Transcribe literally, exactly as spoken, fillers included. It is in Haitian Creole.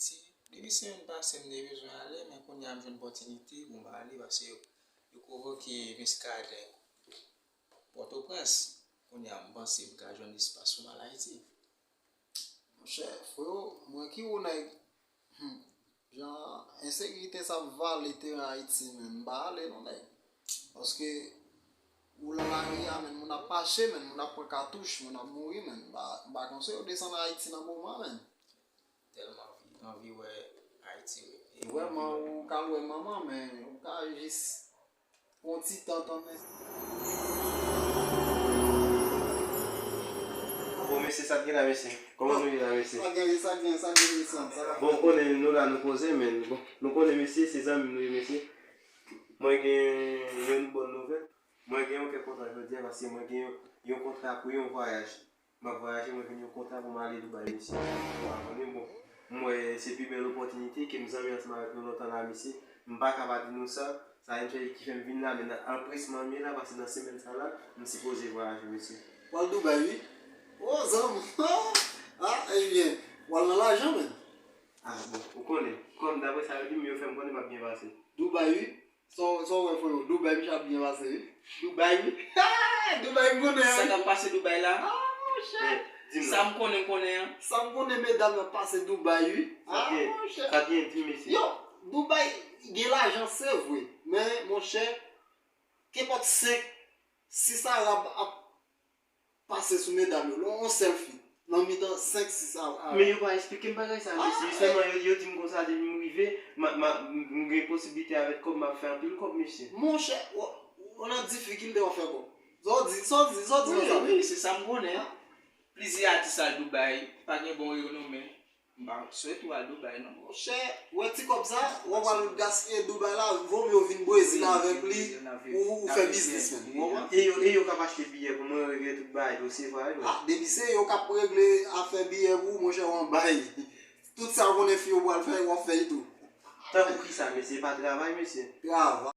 Ayiti. Depi semèn pase, m te bezwen ale, men kounye a m jwenn opòtinite pou m ale, paske yo, yo konvoke Miskaden Pòtoprens. Kounye a, m panse m ka jwenn espas pou m al Ayiti. Monchè, freo, mwen ki ou nèg, hmm, jan ensekirite sa ap vale teren Ayiti, men m pa ale non, nèg. Paske ou nan lari a, men moun ap mache, men moun ap pran katouch, moun ap mouri, men m pa, m pa konseyo desann Ayiti nan moman, men. Tèlman anvi, anvi wè Ayiti, wi. Vrèman, ou ka wè manman, men ou ka jis yon ti tan tann. Bon, mesye, sa k gen la, mesye? Kòman nou ye la, mesye? Sa gen, sa gen, sa gen, sa gen. Bon, ou konnen nou la, nou poze, men, bon, nou konnen, mesye, se zanmi nou ye, mesye. Mwen gen yon bòn nouvèl. Mwen gen yon kè kontan jodi a, paske mwen gen yon, yon kontra pou yon vwayaj. M ap vwayaje, mwen vin yon kontra pou m ale Dubai, mesye. Ou pa konnen, bon. M wè se pi bèl opòtinite ke m zanmi ansanm avèk nou lontan la, mesye. M pa ka pa di nou sa. Sa menm fè ki fè m vin la, men nan anpresman m ye la, paske nan semèn sa la, m sipoze vwayaje, mesye. W al Dubai, wi? O, zanmi. Ah, ebyen, w al nan lajan, menm. Ah, bon, ou konnen. Kòm daprè sa yo di m, yo fè m konnen m ap byen pase. Dubai, wi? Sa w, sa w wè, freo? Dubai, misye ap byen pase, wi. Dubai, wi. Dubai, m konnen, wi. Sa k ap pase Dubai la? Ah, monchè. Eh, di m non. Sa m konnen, m konnen an. Sa m konnen, medam yo ap pase Dubai, wi. Ah, monchè. Sa gen, sa gen, di m, mesye. Yo, Dubai gen lajan, se vre. Men, monchè, kenpòt senk, sis Arab ap pase sou medam yo, yon sèl fi, nan mitan senk, sis a, a. Men yo pa eksplike m bagay sa, mesye. Sèlman yo, yo di m konsa, depi m rive, m, m, m gen posiblite avèk kòb, m ap fè anpil kòb, mesye. Monchè, w, w nan difikilte w ap fè kòb. Sa w di, sa w di, sa w di konsa? Wi, wi, se sa m konnen an. Plizyè atis al Dubai, pa gen bon renome. M pa swete w al Dubai, non. Monchè, wè ti kòb sa, w ap al gaspiye Dubai la, vo mye w vin Brezil avèk li, ou, ou fè biznis menm, ou konprann? E yo, e yo k ap achte biyè pou mwen, regle tout bagay, dosye, vwayaj mwen. Ah, depi se yo k ap regle afè biyè pou ou, monchè, w anba yo. Tout sa w konnen fi yo pral fè, w ap fè l tou. Tankou kisa, mesye? Pa travay, mesye? Travay.